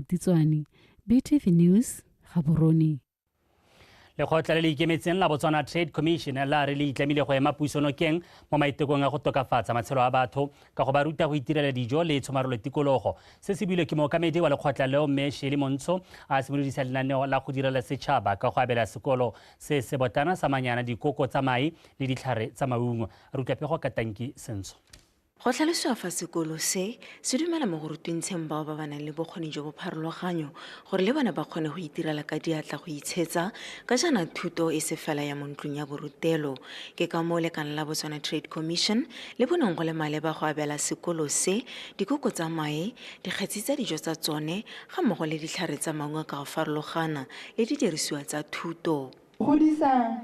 Setitswane, BTV News, Gaborone. Lekgotla le le ikemetseng la Botswana Trade Commission la re le itlamile go ema puso nokeng mo maitekong a go tokafatsa matshelo a batho ka go ba ruta go itirela dijo le tshomarelo tikologo. Se se builwe ke mookamedi wa lekgotla leo, mme Shirley Montsho, a simolodisa lenaneo la go direla setšhaba ka go abela sekolo se se botlana sa Manyana dikoko tsa mae le ditlhare tsa maungo. Re utlwa pego ka Tanki Sentsho. Go tlhalosiwa fa sekolo se se dumela mo go rutuntsheng bao ba ba nang le bokgoni jo bo pharologanyo gore le bone ba kgone go itirela ka diatla go itshetsa, ka jaana thuto e se fela ya mo ntlong ya borutelo. Ke ka moo lekala la Botswana Trade Commission le boneng go le maleba go abela sekolo se dikoko tsa mae, dikgetsi tsa dijo tsa tsone ga mmogo le ditlhare tsa maungo ka go farologana le didirisiwa tsa thuto. Godisa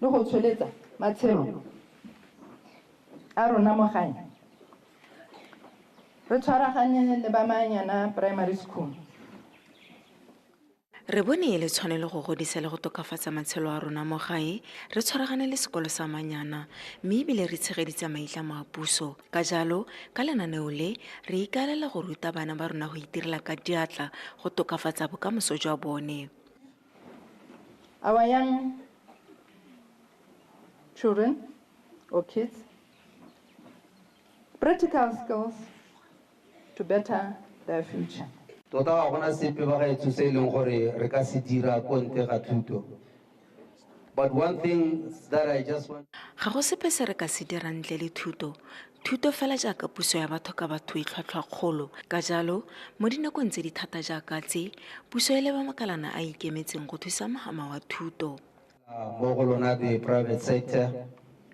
le go tsholetsa matshelo a rona mo gae, re tshwaraganye le ba Manyana Primary School. Re bone e le tshwanelo go godisa le go tokafatsa matshelo a rona mo gae, re tshwaragane le sekolo sa Manyana, mme ebile re tshegeditse maitlamo a puso. Ka jalo, ka lenaneo le, re ikaelela go ruta bana ba rona go itirela ka diatla go tokafatsa bokamoso jwa bone. Our young children or kids practical skills to better their future. Tota ga gona sepe ba gaetsho se e leng gore re ka se dira ko ntle ga thuto. But one thing that I just want Ga go sepe se re ka se dirang ntle le thuto. Thuto fela jaaka puso ya batho ka batho e tlhwatlhwakgolo. Ka jalo, mo dinakong tse di thata jaaka tse, puso e leba makalana a ikemetseng go thusa mohama wa thuto. Mo go lona the private sector,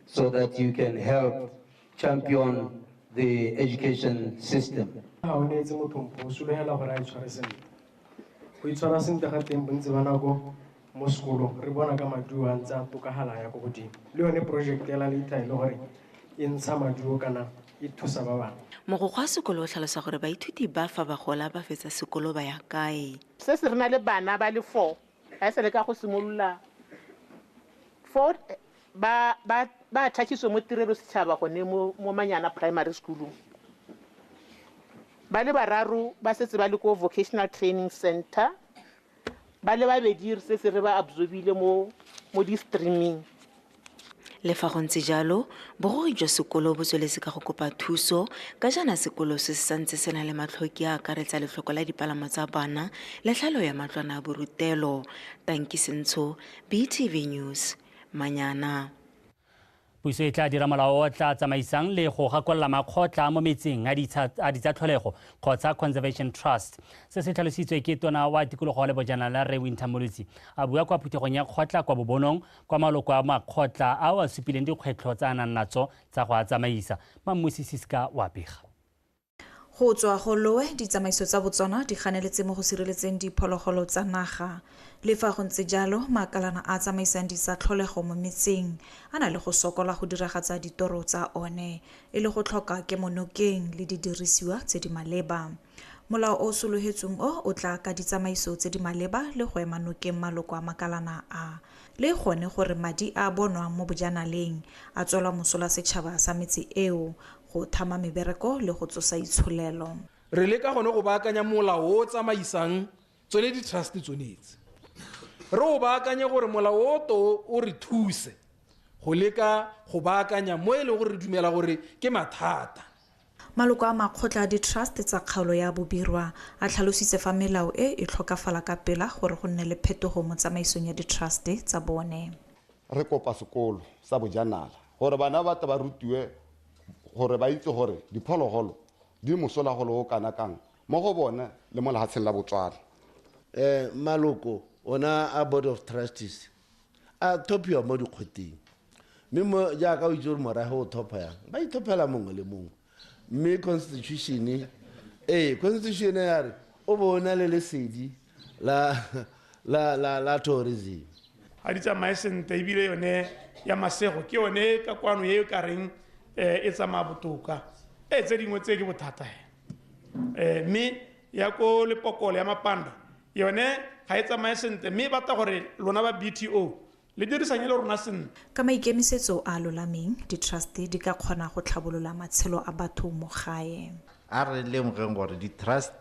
so that you can help champion the education system. Ga o neetse motho mpho, o sologela gore a itshware sentle. Go itshwara sentle ga teng, bontsi ba nako mo sekolong re bona ka maduo a ntse a tokagala ya ko godimo. Le yone project ya la later e le gore e ntsha maduo kana e thusa ba bangwe. Mogokgo wa sekolo o tlhalosa gore baithuti ba fa ba gola ba fetsa sekolo ba ya kae. Se se re na le bana ba le 4, ga e sa le ka go simolola 4 ba attachiswe mo tirelo setšhaba gone mo Manyana Primary School. Ba le bararo ba setse ba le ko Vocational Training Center, ba le babedi re setse re ba absorbile mo di-streaming. Le fa go ntse jalo, bogogi jwa sekolo bo tsweletse ka go kopa thuso ka jaana sekolo se se santse se na le matlhoki a akaretsa letlhoko la dipalamo tsa bana le tlhalo ya matlwana a borutelo. Tanki Sentsho, BTV News, Manyana. Puso e tla dira molao o tla tsamaisang le go gakolola makgotla mo metseng a ditsa tlholego kgotsa Conservation Trust. Se se tlhalositswe ke tona wa tikologo le bojanala Rre Wynter Mmolotsi a bua kwa phuthegong ya kgotla kwa Bobonong, kwa maloko a makgotla ao a supileng dikgwetlho tsa a nang natso tsa go a tsamaisa. Mammusi Siska wa pega. Go tswa go lowe, ditsamaiso tsa Botswana di ganeletse mo go sireletseng diphologolo tsa naga. Le fa go ntse jalo, makalana a tsamaisang ditsa tlholego mo metseng a na le go sokola go diragatsa ditoro tsa one, e le go tlhoka kemonokeng le didirisiwa tse di maleba. Molao o sologetsweng o o tla ka ditsamaiso tse di maleba le go ema nokeng maloko a makalana a, le gone gore madi a bonwang mo bojanaleng a tswela mosola setšhaba sa metse eo go thama mebereko le go tsosa itsholelo. Re leka gone go baakanya molao o tsamaisang tsone di-trust tsonetse. Re o baakanye gore molao o to o re thuse go leka go baakanya mo e leng gore re dumela gore ke mathata. Maloko a makgotla a di-trust tsa kgaolo ya Bobirwa a tlhalositse fa melao e e tlhokafala ka pela gore go nne le phetogo mo tsamaisong ya di-trust tsa bone. Re kopa sekolo sa bojanala gore bana ba tle ba rutiwe gore ba itse gore diphologolo di mosola go le o kana kang mo go bone le mo lefatsheng la Botswana. Maloko ona a Board of Trustees a thophiwa mo dikgoteng, mme mo jaaka o itse gore morafe o thopha yang, ba ithophela mongwe le mongwe. Mme constitution ya re o bo o na le lesedi la tourism. Ga di tsamaye sentle, ebile yone ya Masego ke yone ka kwano e ka reng, e tsamaya botoka. Tse dingwe tse ke bothata he. Mme ya ko Lepokolo ya Mapanda yone ga e tsamaye sentle, mme e batla gore lona ba BTO le dirisanye le rona sentle. Ka maikemisetso a lolameng, di-trust di ka kgona go tlhabolola matshelo a batho mo gae. A re lemogeng gore di-trust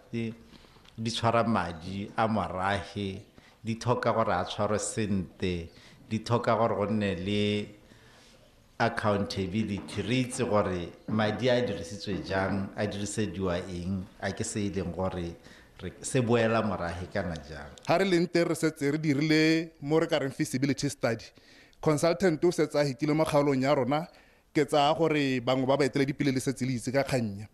Di tshwara madi a morahe, di tlhoka gore a tshwarwe sentle, di tlhoka gore go nne le accountability, re itse gore madi a dirisitswe jang, a dirisediwa eng, a ke se e leng gore se boela morahe kana jang. Ha re leng teng re setse re dirile mo re ka reng feasibility study. Consultant o setse a hitile mo kgaolong ya rona, ke tsaya gore bangwe ba baeteledipele le setse le itse ka kgannya.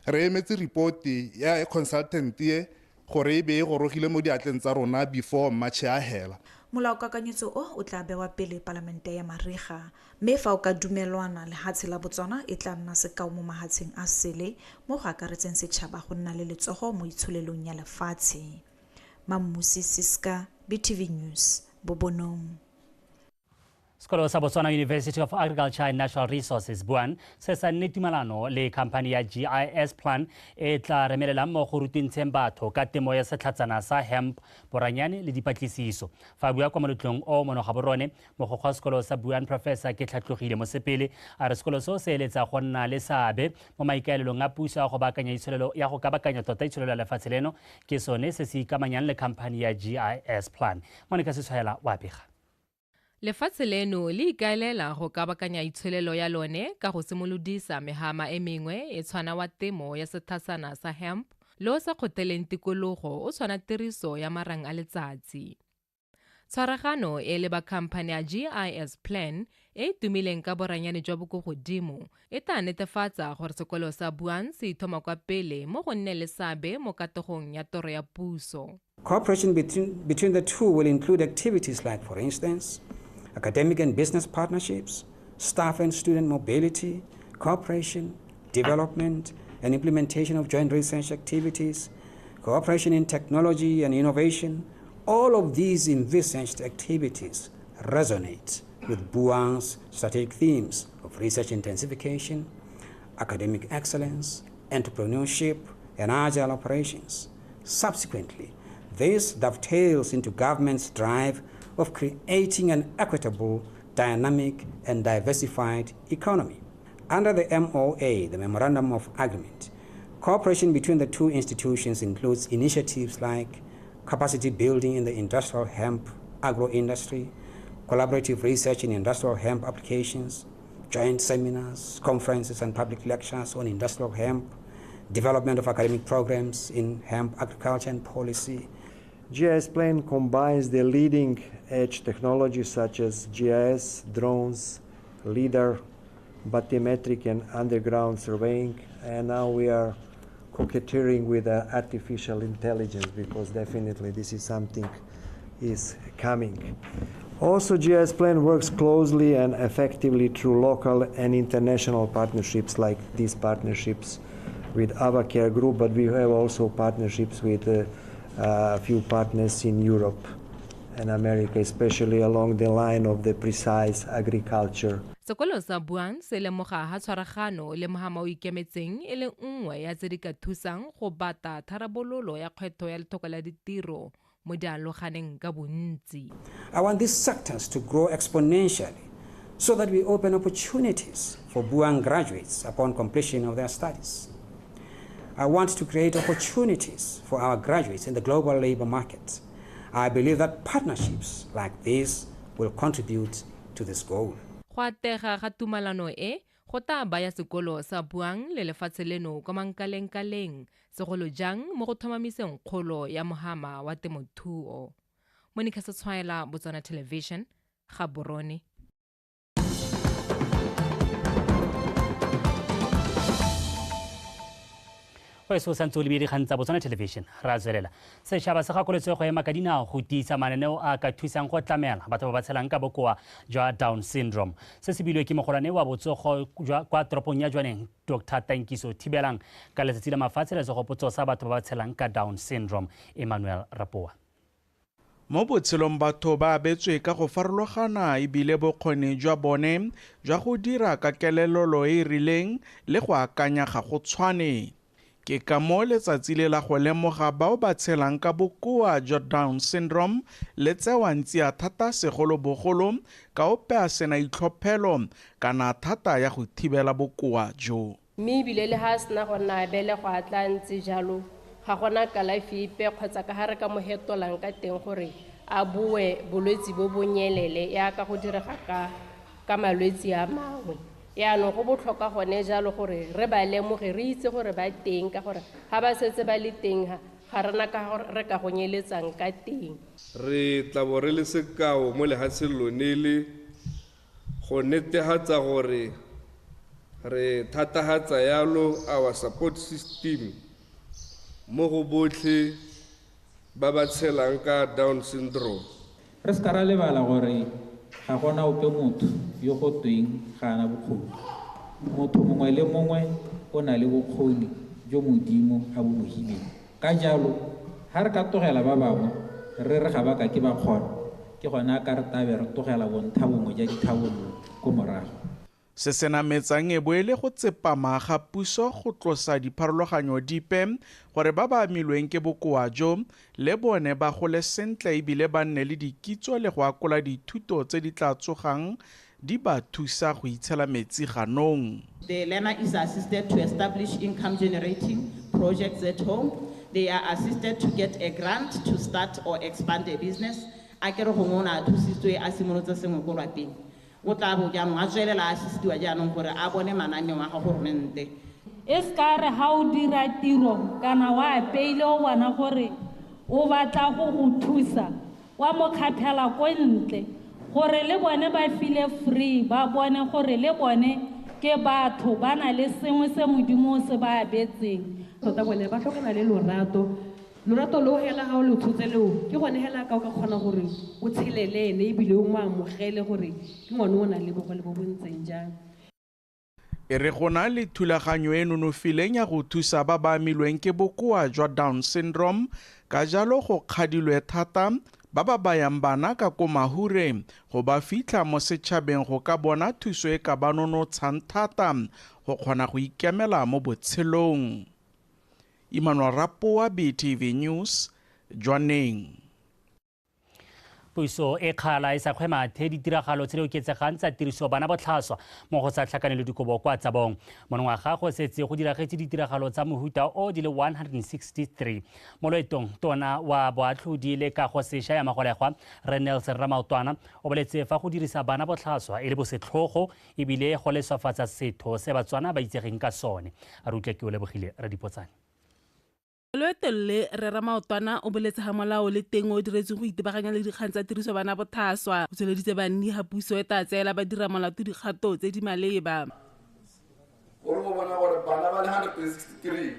Re emetse report ya consultant e gore e be e gorogile mo diatleng tsa rona before March a hela. Molaokakanyetso o o tla bewa pele palamente ya mariga, mme fa o ka dumelwana lehatshe la Botswana e tla nna sekao mo mahatsheng a sele mo go akaretseng setšhaba go nna le letsogo mo itsholelong ya lefatshe. Mammusi Siska, BTV News, Bobonong. Sekolo sa Botswana University of Agriculture and Natural Resources BUAN se sa nne tumalano le khamphani ya GIS Plan e tla remelelang mo go rutintsheng batho ka temo ya setlhatsana sa hemp, boranyane le dipatlisiso. Fa a bua kwa moletlong o mono Gaborone, mogokgo wa sekolo sa BUAN Professor Ketlhatlogile Mosepele a re sekolo seo se eletsa go nna le seabe mo maikaelelong a puso ya go baakanya itsholelo ya go kabakanya tota itsholelo ya lefatshe leno, ke sone se se ikamanyang le khamphani ya GIS Plan. Monica Setshwaela wa bega. Lefatshe leno le ikaelela go kabakanya itsholelo ya lone ka go simolodisa mehama e mengwe e tshwana wa temo ya sethasana sa hemp le o sa kgoteleng tikologo o tshwana tiriso ya marang a letsatsi. Tshwaragano e le ba khamphani ya GIS Plan e e tumileng ka boranyane jwa bo ko godimo e tla netefatsa gore sekolo sa BUAN se ithoma kwa pele mo go nne le seabe mo kategong ya toro ya puso. Cooperation between the two will include activities like, for instance, academic and business partnerships, staff and student mobility, cooperation, development, and implementation of joint research activities, cooperation in technology and innovation. All of these envisaged activities resonate with BUAN's strategic themes of research intensification, academic excellence, entrepreneurship, and agile operations. Subsequently, this dovetails into government's drive of creating an equitable, dynamic, and diversified economy. Under the MOA, the Memorandum of Agreement, cooperation between the two institutions includes initiatives like capacity building in the industrial hemp agro-industry, collaborative research in industrial hemp applications, joint seminars, conferences, and public lectures on industrial hemp, development of academic programs in hemp agriculture and policy. GIS Plan combines the leading edge technologies such as GIS, drones, LiDAR, bathymetric and underground surveying, and now we are coquetting with artificial intelligence, because definitely this is something is coming. Also, GIS Plan works closely and effectively through local and international partnerships like these partnerships with Avacare Group, but we have also partnerships with a few partners in Europe and America, especially along the line of the precise agriculture. Sekolo sa BUAN se lemoga ha tshwaragano le mohama o ikemetseng e le nngwe ya tse di ka thusang go bata tharabololo ya kgwetho ya lethoko la ditiro mo dialoganeng ka bontsi. I want these sectors to grow exponentially so that we open opportunities for BUAN graduates upon completion of their studies. I want to create opportunities for our graduates in the global labor market. I believe that partnerships like this will contribute to this goal. Go atega ga tumalano e go tla baya sekolo sa BUAN le lefatshe leno kwa mankalengkaleng, segolo jang mo go tlhomamiseng kgolo ya mohama wa temothuo. Monica Setshwaela, Botswana Television, Gaborone. O santse o lebile dikgang tsa Botswana Television, ra tswelela. Setšhaba se gakoletswe go ema ka dinao go tiisa mananeo a ka thusang go tlamela batho ba ba tshelang ka bokoa jwa Down syndrome. Se se bilwe ke mogolwane wa botsogo kwa toropong ya Jwaneng, Dr. Tankiso Thibelang, ka letsatsi la mafatshe la segopotso sa batho ba ba tshelang ka Down syndrome. Emmanuel Rapoa. Mo botshelong batho ba abetswe ka go farologana ebile bokgoni jwa bone jwa go dira ka kelelelo e e rileng le go akanya ga go tshwane. Ke ka moo letsatsi le la go lemoga bao ba tshelang ka bokoa jwa Down syndrome le tsewang tsia thata segolobogolo ka ope a sena itlhophelo kana thata ya go thibela bokoa jo. Mme ebile le ha a sena go nna a belegwa a tla ntse jalo, ga gona kalafi epe kgotsa ka ga re ka mo hetolang ka teng gore a boe bolwetsi bo bonyelele yaka go direga ka malwetsi a mangwe. Yaanong go botlhokwa gone jalo gore re ba lemoge, re itse gore ba teng, ka gore ga ba setse ba le teng ga rena ka re ka go nyeletsang ka teng. Re tla bo re le sekao mo lehatsheng lone le go netefatsa gore re thatahatsa yalo our support system mo go botlhe ba ba tshelang ka Down syndrome. Re se ka ra lebala gore ga gona ope motho yo go tweng ga ana bokgoni. Motho mongwe le mongwe o na le bokgoni jo Modimo a bo mo hileng. Ka jalo, ga re ka tlogela ba bangwe re re ga ba ka ke ba kgona, ke gona ka re tabe re tlogela bontha bongwe ja dithabololo ko morago. Se se nametsang e bo e le go tsepama ga puso go tlosa dipharologanyo dipe gore ba ba amilweng ke bokoa jo le bone ba gole sentle ebile ba nne le dikitso le go akola dithuto tse di tla tsogang di ba thusa go itshela metsi ganong. The learner is assisted to establish income generating projects at home. They are assisted to get a grant to start or expand a business. A ke re gongwe o ne a thusitswe a simolotse sengwe ko lwapeng. O tla bo jaanong a tswelela a assistiwa jaanong gore a bone mananeo a ga goromente. E se ka re ga o dira tiro kana wa apeile o bona gore o batla go go thusa, wa mo kgaphela ko ntle gore le bone ba feel free, ba bone gore le bone ke batho ba na le sengwe se Modimo se ba abetseng. Tota bone ba tlhokana le lorato. Lorato lo hela ga o le tshotse leo, ke gone hela ka o ka kgona gore o tshele le ene ebile o mo amogele gore ke ngwana o nang le bogole bo bo ntseng jang. E re go na le thulaganyo e nonofileng ya go thusa ba ba amilweng ke bokoa jwa Down syndrome, ka jalo go kgadilwe thata ba ba bayang bana ka ko mahureng go ba fitlha mo setšhabeng go ka bona thuso e ka ba nonotshang thata go kgona go ikemela mo botshelong. Emmanuel Rapoa, BTV News, Jwaneng. Puso e kgala e sa kgwe mathe ditiragalo tse di oketsegang tsa tiriso bana botlhaswa mo go sa tlhakanelo dikobo kwa Tsabong. Monongwaga go setse go diragetse ditiragalo tsa mohuta o di le 163. Mo loetong, tona wa boatlhodi le kago sešwa ya magolegwa Rre Nelson Ramaotwana o boletse fa go dirisa bana botlhaswa e le bosetlhogo ebile go leswafatsa setho se Batswana ba itsegeng ka sone. A re utlwe ke o lebogile Radipotsane. Loetong le Rre Ramaotwana o boletse ga molao le teng o diretsweng go itebaganya le dikgang tsa tiriso bana botlhaswa. O tsweleditse banni ga puso e tla tseela ba dira molato dikgato tse di maleba. Gore go bona gore bana ba le 163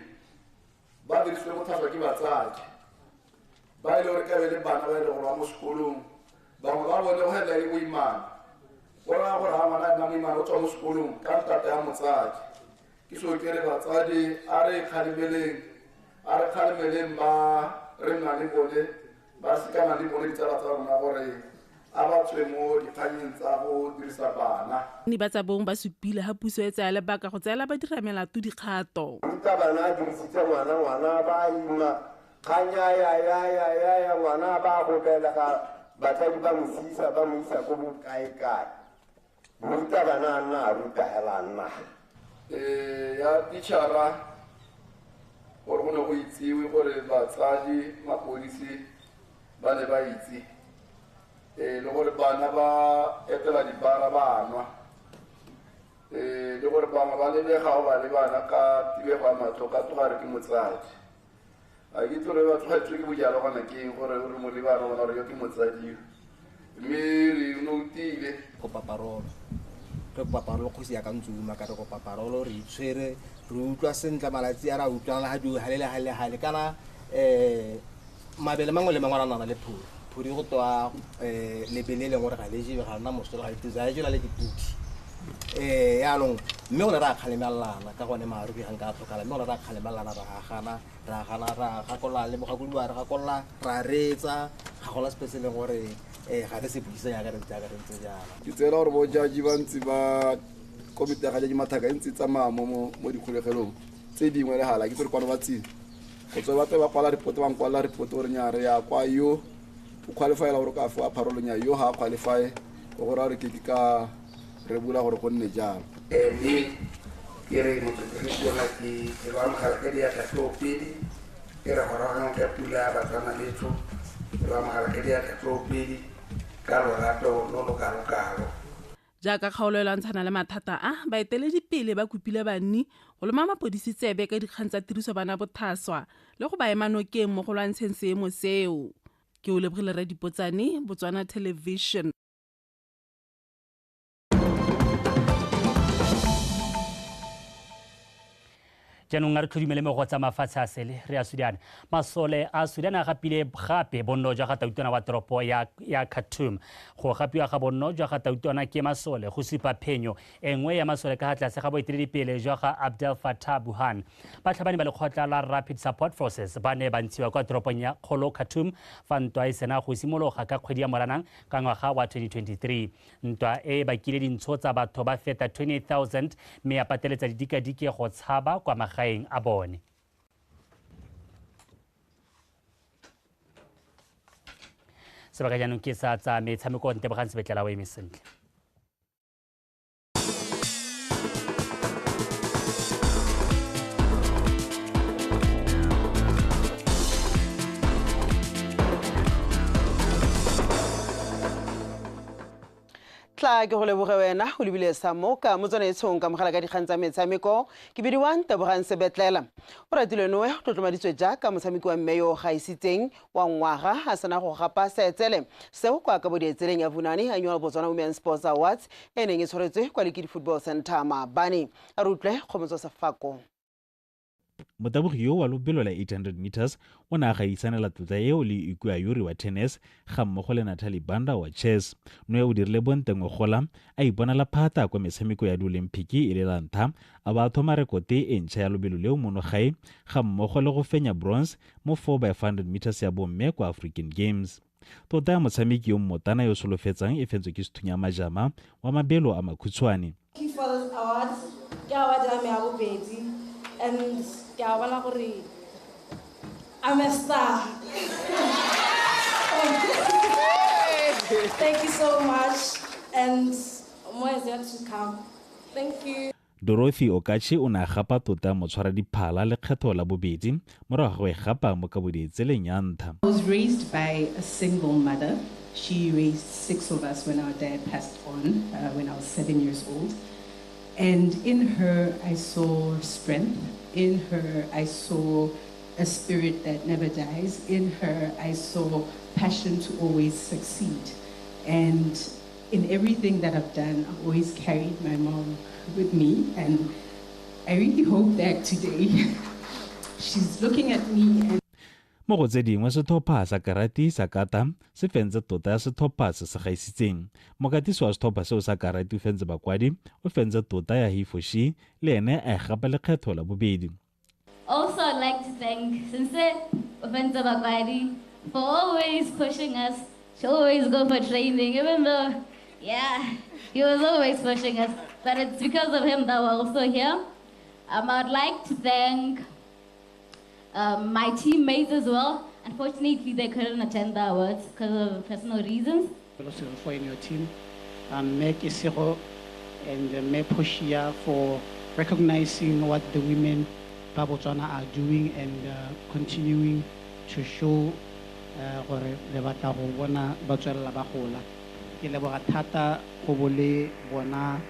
ba dirisitswe botlhaswa ke batsadi ba e le gore ka be le bana ba e le gore ba mo sekolong, bangwe ba bone go hela le boimana. Go raya gore ga ngwana a nna moimana o tswa mo sekolong ka ntata ya motsadi. Ke so ke re batsadi a re kgalemeleng, a re kgalemeleng ba re nnang le bone, ba sekana le bone ditsala tsa rona gore a ba tswe mo dikganyeng tsa go dirisa bana. Ba Tsabong ba supile ga puso e tsaya lebaka go tseela ba dira melato dikgato. Morutabana a dirisitse ngwana, ngwana ba ima, kganya ya ya ya ya ya ngwana ba go belega, batsadi ba mo sisa, ba mo isa ko bokae-kae. Morutabana a nna a ruta hela nna. Ya teacher-a gore go ne go itsiwe gore batsadi, mapodisi ba ne ba itse, le gore bana ba etela dibara ba nwa, le gore bangwe ba lebega go ba le bana ka tibego ya matlho ka tloga re ke motsadi. A ke itse gore ba tlogetswe ke bojalwa gona ke eng gore re mo lebana bona gore yo ke motsadi, mme re noutile. Kopa parolo, re kopa parolo kgosi ya ka Ntsuma, ka re kopa parolo, re itshwere, re utlwa sentle malatsi a re a utlwang le ga di hale le hale hale kana mabele mangwe le mangwe a nana le phuri. Phuri go tswa lebele le gore ga le jewe, ga nna mosola, ga le tsa jela le dipudi. Yaanong mme gone re a kgalemelana ka gone marubi ga nka tlhokala, mme gone re a kgalemelana, ra agana, ra gana, ra gakolola le mogakolodi wa re gakolola, ra reetsa, ga gona sepe se e leng gore ga re se buisa jaaka re ntse jaana. Ke tseela gore bo jaji ba ntse ba komiti ya ga Jaji Mathaka e ntse e tsamaya mo dikgolegelong tse dingwe le gala, ke tse re kwano ba tsile. Go tswa ba tle ba kwala report, ba nkwala report gore nnyaa re ya kwa yo o qualify-ela gore o ka fowa parole, nnyaa yo ga a qualify, go raya gore ke ka re bula gore go nne jalo. Mme ke re motlotlegi ke ba amogela ka diatla tsoopedi, E re gorogang ka pula Batswana letso, re ba amogela ka diatla tsoopedi ka lorato lo lo kalokalo. Jaaka kgaolo e lwantshana le mathata a, baeteledipele ba kopile banni go loma mapodisi tsebe ka dikgang tsa tiriso bana bothaswa le go ba ema nokeng mo go lwantsheng seemo seo. Ke o lebogile Radipotsane, Botswana Television. Jaanong a re tlhodumele mego tsa mafatshe a sele re ya Sudan. Masole a Sudan a gapile gape bonno jwa ga tautona wa toropo ya Khartoum. Go gapiwa ga bonno jwa ga tautona ke masole go supa phenyo e nngwe ya masole ka ga tlase ga boeteledipele jwa ga Abdel Fattah Burhan. Batlhabani ba lekgotla la Rapid Support Forces ba ne ba ntshiwa kwa toropong ya kgolo Khartoum fa ntwa e sena go simologa ka kgwedi ya Moranang ka ngwaga wa 2023. Ntwa e bakile dintsho tsa batho ba feta 28,000 mme ya pateletsa didikadike go tshaba kwa magaeng a bone. Sebaka jaanong ke sa tsa metshameko, Ntebogang Sebetlela o eme sentle. Tla ke go leboge wena o lebile sa moka motswanaetshong ka mogala ka dikgang tsa metshameko ke bidiwang Tebogang Sebetlela. O ratile Noe o tlotlomaditswe jaaka motshameki wa mme yo o gaisitseng wa ngwaga a sena go gapa seetsele seo kwa ka bodietseleng ya Vunani Annual Botswana Women Sports Awards e neng e tshwaretswe kwa Likidi Football Center maabane. A re utlwe Kgomotso Sefako. Motabogi yo wa lobelo la 800 meters o ne a gaisanela tlotla eo le Ikua Yuri wa tennis ga mmogo le Natalie Banda wa chess. Noe o dirile bontengwe gola a iponela phata kwa metshameko ya diolimpiki e le la ntlha a ba thoma rekote e ntšha ya lobelo leo mono gae ga mmogo le go fenya bronze mo 4x500 meters ya bomme kwa African Games. Tota ya motshameki yo mmotana yo solofetsang e fentswe ke Sethunya Majama wa mabelo a makhutshwane. And ke a bona gore I'm a star. Thank you so much, and more is yet to come. Thank you. Dorothy Okachi o ne a gapa tota motshwara diphala lekgetho la bobedi morago ga go e gapa mo kabodietseleng ya ntlha. I was raised by a single mother. She raised 6 of us when our dad passed on when I was 7 years old. And in her, I saw strength. In her, I saw a spirit that never dies. In her, I saw passion to always succeed. And in everything that I've done, I've always carried my mom with me. And I really hope that today she's looking at me and Mo go tse dingwe setlhopha sa karate sa kata se fentse tota ya setlhopha se se gaisitseng. Mokatisi wa setlhopha seo sa karate o fentse bakwadi, o fentse tota ya Hifoshi le ene a e gapa lekgetho la bobedi. Also, I'd like to thank Sensei Ofentse Bakwadi for always pushing us to always go for training, even though, yeah, he was always pushing us. But it's because of him that we're also here. I'd like to thank my teammates as well. Unfortunately, they couldn't attend the awards because of personal reasons. For in your team, Meg Isiro and Meg Poshia for recognizing what the women ba Botswana are doing and continuing to show gore le batla go bona ba tswelela ba gola. Ke leboga thata go bo le bona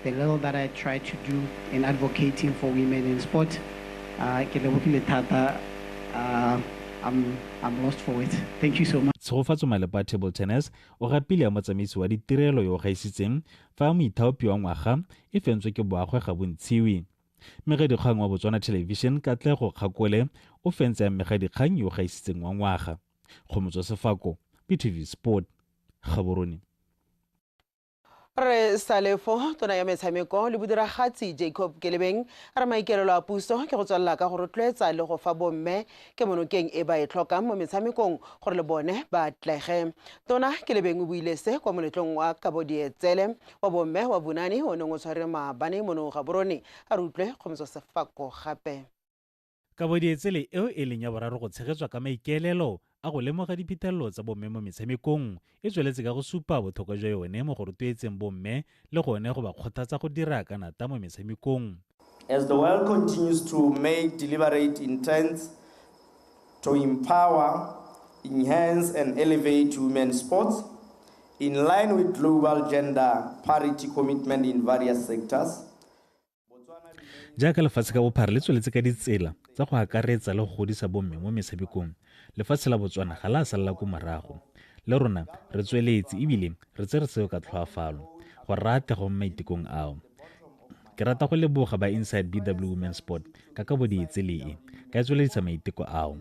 the little that I try to do in advocating for women in sport. Ke lebogile thata. I'm lost for it. Thank you so much. Tshegofatso Malepa table tennis o gapile ya motsamaisi wa ditirelo yo o gaisitseng fa moithaopi wa ngwaga e fentswe ke Boagwe ga Bontshiwi. Mmegadikgang wa Botswana Television Katlego Kgakole o fentse ya mmegadikgang yo o gaisitseng wa ngwaga. Kgomotso Sefako, BTV Sport, Gaborone. Re Salefo tona ya metshameko le bodiragatsi Jacob Kelebeng a re maikaelelo a puso ke go tswelela ka go rotloetsa le go fa bomme ke monokeng e ba e tlhokang mo metshamekong gore le bone ba atlege. Tona Kelebeng o buile se kwa moletlong wa kabodietsele wa bomme wa Vunani o neng o tshware maabane mono Gaborone. A re utlwe Kgomotso Sefako gape. Kabodietsele eo e leng ya boraro go tshegetswa ka maikaelelo a go lemoga diphitlhelelo tsa bomme mo metshamekong e tsweletse ka go supa botlhokwa jwa yone mo go rotloetseng bomme le gone go ba kgothatsa go dira ka nata mo metshamekong. As the world continues to make deliberate intents to empower, enhance and elevate women's sports in line with global gender parity commitment in various sectors. Jaaka lefatshe ka bophara le tsweletse ka ditsela tsa go akaretsa le go godisa bomme mo metshamekong, lefatshe la Botswana ga la a salela ko morago. Le rona re tsweletse ebile re tsere seo ka tlhoafalo gore re atlege mo maitekong ao. Ke rata go leboga ba Inside BW Women's Sport ka kabo dietsele e ka e tsweledisa maiteko ao.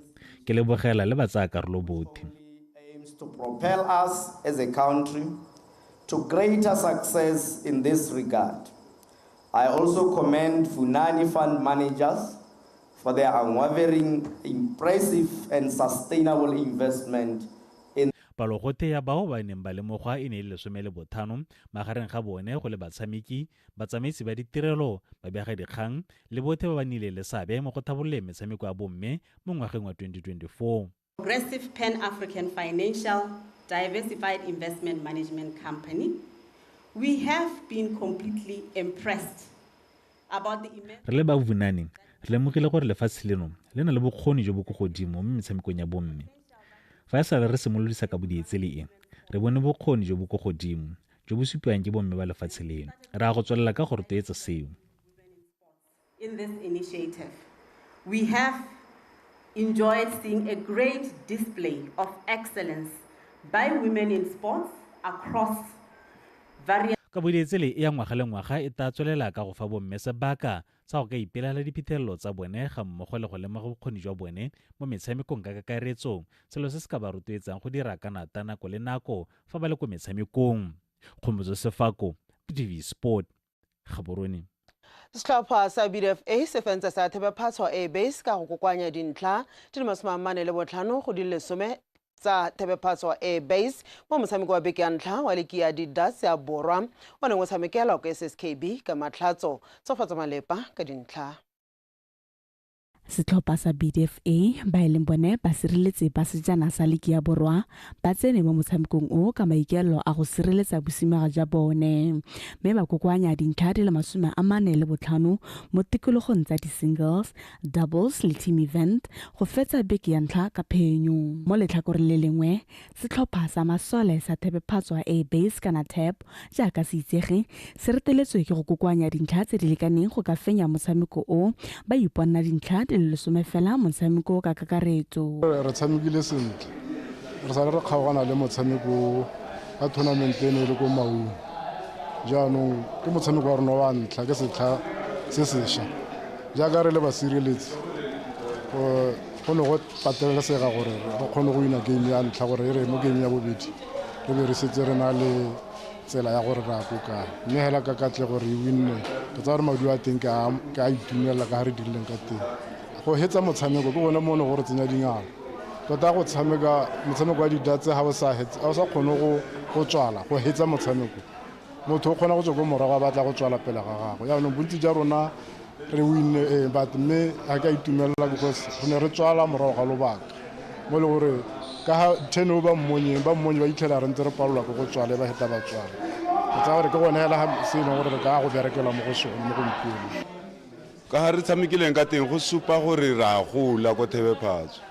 Ke lebogela le batsayakarolo botlhe. Aims to propel us as a country to greater success in this regard. I also commend Vunani Fund managers for their unwavering, impressive and sustainable investment in Palogote ya bao ba neng ba lemogwa e ne e le 15 magareng ga bone go le batshameki, batsamaisi ba ditirelo, babegadikgang le botlhe ba ba nnileng le seabe mo go tlhabololeng metshameko ya bomme mo ngwageng wa 2024. Progressive Pan-African Financial Diversified Investment Management Company. We have been completely impressed about the immense Re le ba Vunani, re lemogile gore lefatshe leno le na le bokgoni jo bo ko godimo mo metshamekong ya bomme. Fa e sale re simolodisa ka bodietsele e, re bone bokgoni jo bo ko godimo jo bo supiwang ke bomme ba lefatshe leno. Re a go tswelela ka go rotloetsa seo. In this initiative, we have enjoyed seeing a great display of excellence by women in sports across various Ka bodietsele e ya ngwaga le ngwaga e tla tswelela ka go fa bomme sebaka sa go ka ipelela diphitlhelelo tsa bone ga mmogo le go lemoga bokgoni jwa bone mo metshamekong ka kakaretso, selo se se ka ba rotloetsang go dira ka nata nako le nako fa ba le ko metshamekong. Kgomotso Sefako, BTV Sport, Gaborone. Setlhopha sa BDFA se fentse sa Thebephatshwa A Base ka go kokoanya dintlha di le 45 go di le 10 tsa Thebephatshwa A Base mo motshameko wa beke ya ntlha wa liki ya Didas ya Borwa o neng o tshamekelwa ko SSKB ka Matlhatso. Tsofatso Malepa ka dintlha. Setlhopha sa BDFA ba e leng bone ba sireletse ba sejana sa liki ya Borwa ba tsene mo motshamekong o ka maikaelelo a go sireletsa bosimega jwa bone, mme ba kokoanya dintlha di le 45 mo tikologong tsa di-singles, doubles le team event go fetsa beke ya ntlha ka phenyo. Mo letlhakoreng le lengwe, setlhopha sa masole sa Thebephatshwa A Base kana TAB jaaka se itsege se reteletswe ke go kokoanya dintlha tse di lekaneng go ka fenya motshameko o, ba iponna dintlha di le 10 fela motshameko ka kakaretso. Re tshamekile sentle, re sale re kgaogana le motshameko ka tournament e ne e le ko Maun. Jaanong ke motshameko wa rona wa ntlha, ke setlha se sešwa. Jaaka re le basireletsi, go ne go patelesega gore re kgone go wina game ya ntlha gore e re mo game ya bobedi re be re setse re na le tsela ya gore re ya ko kae. Mme hela ka katlego re winne, ke tsaya gore maduo a teng ke a itumelela ka ga re dirileng ka teng. Go hetsa motshameko ke gone mo ne go re tsenya dingalo. Tota go tshameka motshameko wa didatse ga o sa hetse, ga o sa kgone go tswala, go hetsa motshameko. Motho o kgona go tswa ko morago a batla go tswala pele ga gagwe. Jaanong bontsi jwa rona re winne, but mme ga ke a itumelela because re ne re tswala morago ga lobaka. Mo e leng gore ka ga turnover mmonye, ba mmonye ba itlhela re ntse re palelwa ke go tswala, ba heta ba tswala. Ke tsaya gore ke gone hela se e leng gore re ka go berekela mo go sone mo gompieno. Ka ga re tshamekileng ka teng go supa gore re a gola ko Thebephatshwa.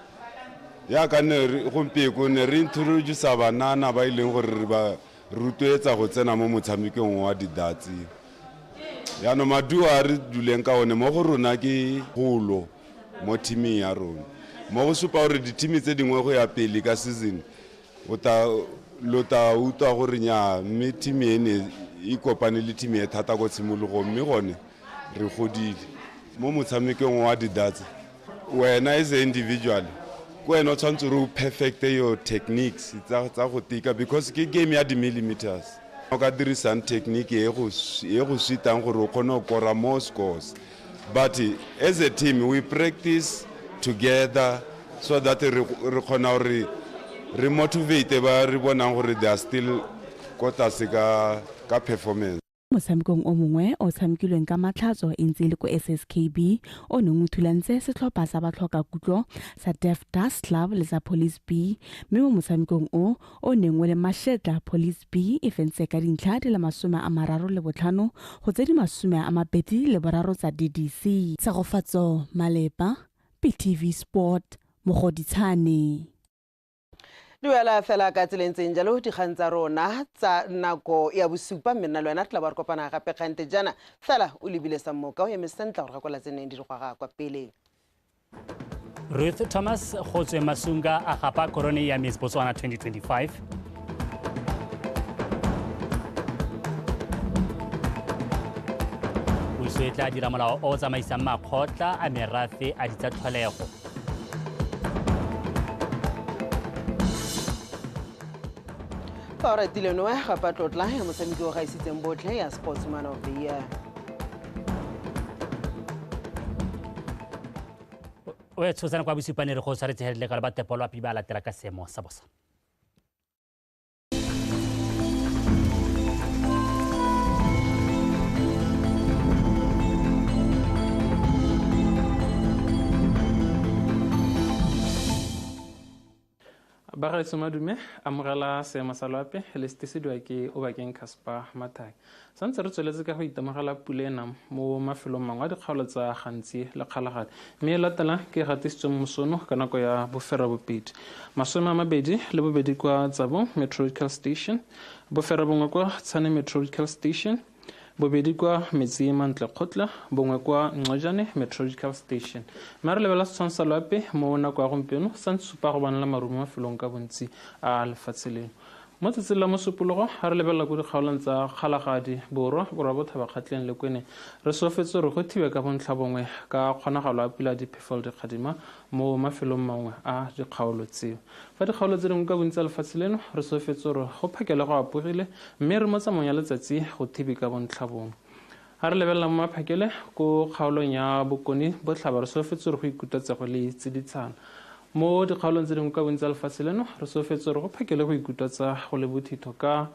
Jaaka ne re gompieko ne re introduce banana ba e leng gore re ba rotloetsa go tsena mo motshamekong wa didatse. Jaanong maduo a re duleng ka one mo go rona ke golo mo teaming ya rona. Mo go supa gore di-team tse dingwe go ya pele ka season lo tla utlwa gore nnyaa, mme team e ne e kopane le team e thata ko tshimologong, mme gone re godile. Mo motshamekong wa didatse, wena as an individual, ke wena o tshwanetse gore o perfecte your techniques tsa go tika because ke game ya di-millimeters. O ka dirisang technique e go sitang gore o kgone go kora more scores. But as a team, we practice together so that re kgona gore re motivate ba re bonang gore they are still ko tlase ka performance. Motshamekong o mongwe o tshamekilweng ka Matlhatso e ntse e le ko SSKB o neng o thulantse setlhopha sa batlhokakutlo sa Deaf Dust Club le sa Police B, mme mo motshamekong o o neng o le mashetla, Police B e fentse ka dintlha di le 35 go tse di 23 tsa DDC. Tshegofatso Malepa, BTV Sport, Mogoditshane. Di wela fela ka tseleng tseng jalo dikgang tsa rona tsa nako ya bosupa, mme nna le wena tla ba re kopana gape kgante jaana fela o lebile sa mmoka o eme sentle gore gakola tse neng di re gwaga kwa pele. Ruth Thomas Gotswe Masunga a gapa korone ya Miss Botswana 2025. Puso e tla dira molao o o tsamaisang makgotla a merafe a ditsa tlholego. Fa o ratile noe gapa tlotla ya motshameki o gaisitseng botlhe ya Sportsman of the Year. O e tshosana kwa bosupane re go tshwaretse hele ka ba tepolo api ba latela ka seemo sa bosa. Bagaetsho madume, amogela seemo sa loapi le setesidiwa ke Obakeng Casper Mathake. Santse re tsweletse ka go itemogela pula e nang mo mafelong mangwe a dikgaolo tsa Gantsi le Kgalagadi, mme e latelang ke e gatisitsweng mosono ka nako ya 8:20. 22 kwa Tsabong Meteorological Station, 9 kwa Tshane Meteorological Station, 2 kwa Metsi Mantle Kgotla, 1 kwa Ncojane Meteorological Station. Mme re lebela setshwantsho sa loapi mo nako ya gompieno sa ntse supa go bonala maru mo mafelong ka bontsi a lefatshe leno. Mo tsatsing la Mosupologo ga re lebelela ko dikgaolong tsa Kgalagadi, Borwa, Borwa Bothaba, Kgatleng le Kwene, re solofetse gore go thibe ka bontlha bongwe ka kgonagalo ya pula diphefo le dikgadima mo mafelong mangwe a dikgaolo tseo. Fa dikgaolo tse dingwe ka bontsi a lefatshe leno re solofetse gore go phakele go apogile, mme re mo tsamaong ya letsatsi go thibe ka bontlha bongwe. Ga re lebelela mo maphakele ko kgaolong ya Bokone Botlhaba re solofetse gore go ikutlwetse go le tsiditsana. Mo dikgaolong tse dingwe ka bontsi a lefatshe leno re solofetse gore go phakele go ikutlwetsa go le bothitho ka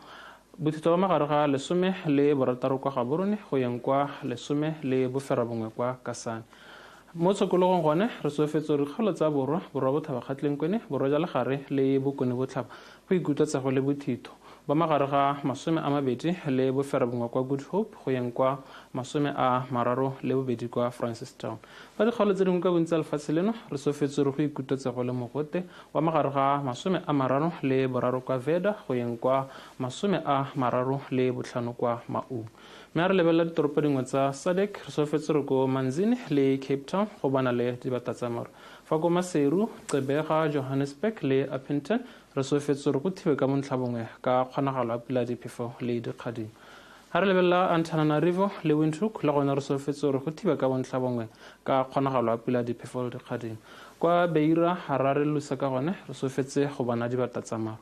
bothitho ba magare ga 16 kwa Gaborone go yeng kwa 19 kwa Kasane. Mo tshokologong gone re solofetse gore dikgaolo tsa Borwa, Borwa Bothaba, Kgatleng Kwene, Borwa jwa Legare le Bokone Botlhaba go ikutlwetsa go le bothitho ba magare ga 29 kwa Good Hope go yeng kwa 32 kwa Francistown. Fa dikgaolo tse dingwe ka bontsi a lefatshe leno re solofetse gore go ikutlwetse go le mogote wa magare ga 33 kwa Veda go yeng kwa 35 kwa Maun. Mme a re lebelela ditoropo dingwe tsa SADC re solofetse gore ko Manzini le Cape Town go bona le dibata tsa maru. Fa ko Maseru, Gqeberha, Johannesburg le Upington re solofetse gore go thibe ka bontlha bongwe ka kgonagalo ya pula diphefo le dikgadima. Ga re lebelela Antananarivo le Windhoek le gone re solofetse gore go thibe ka bontlha bongwe ka kgonagalo ya pula diphefo le dikgadima. Kwa Beira, Harare le Lusaka gone re solofetse go bona dibata tsa maru.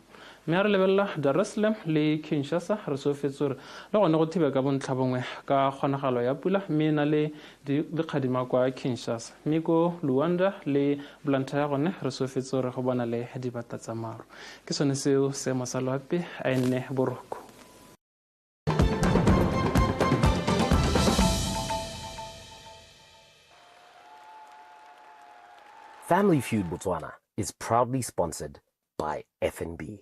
Mme a re lebelela Dar es Salaam le Kinshasa re solofetse gore le gone go thibe ka bontlha bongwe ka kgonagalo ya pula, mme e na le dikgadima kwa Kinshasa. Mme ko Luanda le Blantyre gone re solofetse gore go bona le dibata tsa maru. Ke sone seo seemo sa loapi, a e nne boroko. Family Feud Botswana is proudly sponsored by FNB.